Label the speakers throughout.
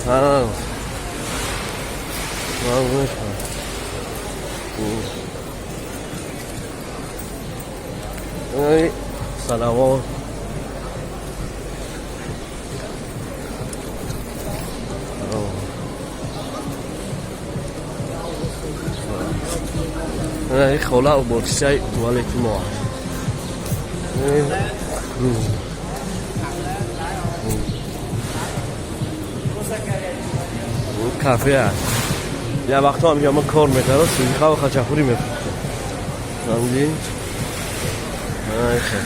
Speaker 1: А, Салавот. Хола уборщицаи туалети мо аст. Кафе аст. Як вақто ҳам ма кор мекардам, сӯзихаву хачапурӣ мефурӯхтам. Фаҳмидӣ? Ай, хел.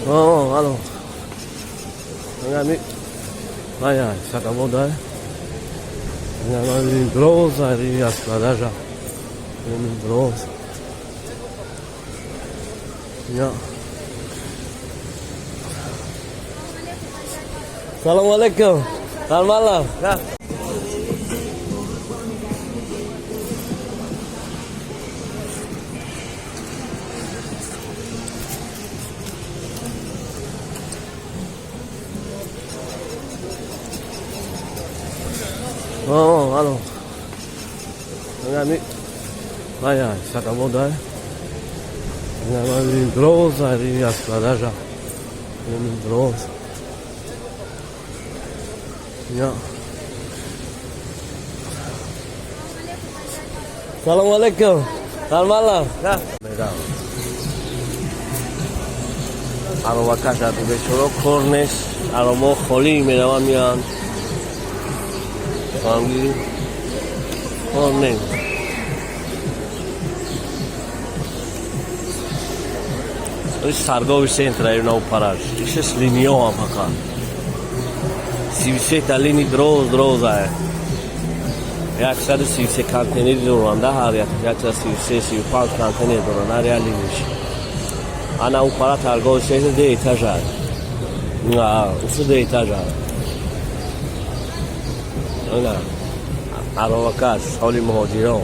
Speaker 1: О, алло. Ами ая, садовода. Дроза и распродажа. Дроз. Я. Салом алейкум. Нормально? Да. О, алло. Ами ая, садовода. Дроза и распродажа. Дроз. Я. Салом алейкум. Нормально? Да. Мерам. Аробакаш аз бечоро кор нест. Аробо холӣ мераванд, меянд. Фаҳмидӣ? Кор нест. Торговый центр на параж. Ишес линиёам фақат. 33-та лини дроз дроза. 133 контейнери доранд, ҳар як 133, 35 контейнер доранд ҳар як линиш. Ана у пара торговый центр ду этажа. Усу ду этажа. Ана аровакаш ҳоли муҳоҷирон.